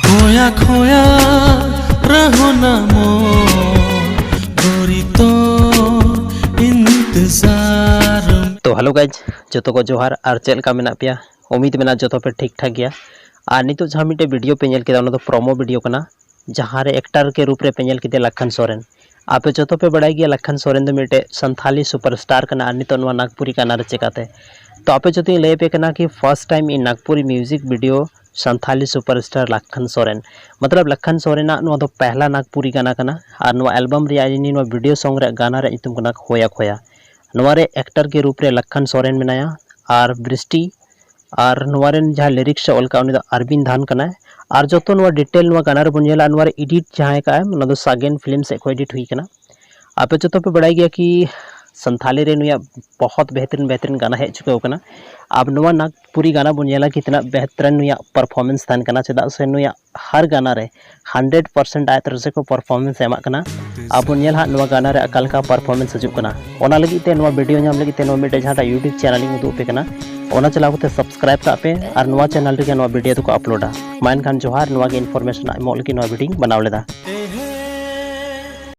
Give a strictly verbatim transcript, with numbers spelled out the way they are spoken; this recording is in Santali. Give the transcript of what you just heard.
खोया खोया रहो ना मोर गोरी, तो इंतजार। तो हेलो गाइज, ᱡᱚᱛᱚ ᱠᱚ ᱡᱚᱦᱟᱨ᱾ ᱟᱨ ᱪᱮᱫ ᱞᱮᱠᱟ ᱢᱮᱱᱟᱜ ᱯᱮᱭᱟ? ᱩᱢᱤᱫ ᱢᱮᱱᱟᱜᱼᱟ ᱡᱚᱛᱚ ᱯᱮ ᱴᱷᱤᱠ ᱴᱷᱟᱠ ᱜᱮᱭᱟ᱾ ᱟᱨ ᱱᱤᱛᱚᱜ ᱡᱟᱦᱟᱸ ᱢᱤᱫᱴᱮᱡ ᱵᱷᱤᱰᱤᱭᱳ ᱯᱮ ᱧᱮᱞ ᱠᱮᱫᱟ, ᱚᱱᱟ ᱫᱚ ᱯᱨᱚᱢᱳ ᱵᱷᱤᱰᱤᱭᱳ ᱠᱟᱱᱟ, ᱡᱟᱦᱟᱸ ᱨᱮ ᱮᱠᱴᱟᱨ ᱠᱮ ᱨᱩᱯ ᱨᱮ ᱯᱮ ᱧᱮᱞ ᱠᱮᱫᱮᱭᱟ ᱞᱟᱠᱷᱟᱱ ᱥᱚᱨᱮᱱ᱾ ᱟᱯᱮ ᱡᱚᱛᱚ ᱯᱮ ᱵᱟᱲᱟᱭ ᱜᱮᱭᱟ ᱞᱟᱠᱷᱟᱱ ᱥᱚᱨᱮᱱ ᱫᱚ ᱢᱤᱫᱴᱮᱡ ᱥᱟᱱᱛᱷᱟᱞᱤ ᱥᱩᱯᱟᱨ ᱥᱴᱟᱨ ᱠᱟᱱᱟ, ᱟᱨ ᱱᱤᱛᱚᱜ ᱱᱚᱣᱟ ᱱᱟᱜᱽᱯᱩᱨᱤ ᱜᱟᱱᱟ ᱨᱮ ᱪᱮᱠᱟᱛᱮ? ᱛᱚ ᱟᱯᱮ ᱡᱚᱛᱚᱧ ᱞᱟᱹᱭ ᱟᱯᱮ ᱠᱟᱱᱟ ᱠᱤ ᱯᱷᱟᱨᱥᱴ ᱴᱟᱭᱤᱢ ᱤᱧ Nagpuri music video Santhali super star Lakhan Soren, ᱢᱚᱛᱞᱚᱵ ᱞᱟᱠᱷᱟᱱ ᱥᱚᱨᱮᱱᱟᱜ ᱱᱚᱣᱟ ᱫᱚ ᱯᱮᱦᱞᱟ ᱱᱟᱜᱽᱯᱩᱨᱤ ᱜᱟᱱᱟ ᱠᱟᱱᱟ᱾ ᱟᱨ ᱱᱚᱣᱟ ᱮᱞᱵᱟᱢ ᱨᱮᱭᱟᱜ ᱱᱚᱣᱟ ᱵᱷᱤᱰᱤᱭᱳ ᱥᱚᱝ ᱨᱮᱭᱟᱜ ᱜᱟᱱᱟ ᱨᱮᱭᱟᱜ ᱧᱩᱛᱩᱢ ᱠᱟᱱᱟ ᱠᱷᱳᱭᱟ ᱠᱷᱳᱭᱟ᱾ ᱱᱚᱣᱟ ᱨᱮ ᱮᱠᱴᱟᱨ ᱠᱮ ᱨᱩᱯ ᱨᱮ ᱞᱟᱠᱷᱟᱱ ᱥᱚᱨᱮᱱ ᱢᱮᱱᱟᱭᱟ, ᱟᱨ ᱵᱨᱤᱥᱴᱤ, ᱟᱨ ᱱᱚᱣᱟ ᱨᱮᱱ ᱡᱟᱦᱟᱸ ᱞᱤᱨᱤᱠᱥ ᱮ ᱚᱞ ᱠᱟᱜᱼᱟ, ᱩᱱᱤ ᱫᱚ ᱟᱨᱵᱤᱱ ᱫᱷᱟᱱ ᱠᱟᱱᱟᱭ᱾ ᱟᱨ ᱡᱚᱛᱚ ᱱᱚᱣᱟ ᱰᱤᱴᱮᱞ ᱱᱚᱣᱟ ᱜᱟᱱᱟ ᱨᱮᱵᱚᱱ ᱧᱮᱞᱟ, ᱱᱚᱣᱟ ᱨᱮ ᱮᱰᱤᱴ ᱡᱟᱦᱟᱸᱭ ᱠᱟᱜᱼᱟᱭ, ᱚᱱᱟ ᱫᱚ ᱥᱟᱜᱮᱱ ᱯᱷᱤᱞᱢ ᱥᱮᱫ ᱠᱷᱚᱱ ᱮᱰᱤᱴ ᱦᱩᱭ ᱠᱟᱱᱟ᱾ ᱟᱯᱮ ᱡᱚᱛᱚ ᱯᱮ ᱵᱟᱲᱟᱭ ᱜᱮᱭᱟ ᱠᱤ ᱥᱟᱱᱛᱷᱟᱞᱤ ᱨᱮ ᱱᱩᱭᱟᱜ ᱵᱚᱦᱚᱛ ᱵᱮᱦᱛᱨᱤᱱ ᱵᱮᱦᱛᱨᱤᱱ ᱜᱟᱱᱟ ᱦᱮᱡ ᱪᱩᱠᱟᱹᱣ ᱠᱟᱱᱟ᱾ ᱟᱵ ᱱᱚᱣᱟ ᱱᱟᱜᱽᱯᱩᱨᱤ ᱜᱟᱱᱟ ᱵᱚᱱ ᱧᱮᱞᱟ ᱠᱤ ᱛᱤᱱᱟᱹᱜ ᱵᱮᱦᱛᱨᱤᱱ ᱱᱩᱭᱟᱜ ᱯᱟᱨᱯᱷᱚᱨᱢᱮᱱᱥ ᱛᱟᱦᱮᱱ ᱠᱟᱱᱟ, ᱪᱮᱫᱟᱜ ᱥᱮ ᱱᱩᱭᱟᱜ ᱦᱟᱨ ᱜᱟᱱᱟ ᱨᱮ ᱦᱟᱱᱰᱨᱮᱰ ᱯᱟᱨᱥᱮᱱᱴ ᱟᱡ ᱛᱚᱨᱚᱯ ᱥᱮ ᱠᱚ ᱯᱟᱨᱯᱷᱚᱨᱢᱮᱱᱥ ᱮ ᱮᱢᱟᱜ ᱠᱟᱱᱟ᱾ ᱟᱵᱚ ᱧᱮᱞ ᱦᱟᱸᱜ ᱱᱚᱣᱟ ᱜᱟᱱᱟ ᱨᱮ ᱚᱠᱟ ᱞᱮᱠᱟ ᱯᱟᱨᱯᱷᱚᱨᱢᱮᱱᱥ ᱦᱤᱡᱩᱜ ᱠᱟᱱᱟ᱾ ᱚᱱᱟ ᱞᱟᱹᱜᱤᱫ ᱛᱮ ᱱᱚᱣᱟ ᱵᱷᱤᱰᱤᱭᱳ ᱧᱟᱢ ᱞᱟᱹᱜᱤᱫ ᱛᱮ ᱱᱚᱣᱟ ᱢᱤᱫᱴᱮᱡ ᱡᱟᱦᱟᱸᱴᱟᱜ ᱭᱩᱴᱩᱵᱽ ᱪᱮᱱᱮᱞ ᱤᱧ ᱩᱫᱩᱜ ᱟᱯᱮ ᱠᱟᱱᱟ, ᱚᱱᱟ ᱪᱟᱞᱟᱣ ᱠᱟᱛᱮ ᱥᱟᱵᱥᱠᱨᱟᱭᱤᱵ ᱠᱟᱜ ᱯᱮ, ᱟᱨ ᱱᱚᱣᱟ ᱪᱮᱱᱮᱞ ᱨᱮᱜᱮ ᱱᱚᱣᱟ ᱵᱷᱤᱰᱤᱭᱳ ᱫᱚᱠᱚ ᱟᱯᱞᱳᱰᱟ᱾ ᱢᱟ ᱮᱱᱠᱷᱟᱱ ᱡᱚᱦᱟᱨ, ᱱᱚᱣᱟ ᱜᱮ ᱤᱱᱯᱷᱚᱨᱢᱮᱥᱚᱱ ᱮᱢᱚᱜ ᱞᱟᱹᱜᱤᱫ ᱱᱚᱣᱟ ᱵᱷᱤᱰᱤᱭᱳᱧ ᱵᱮᱱᱟᱣ ᱞᱮᱫᱟ᱾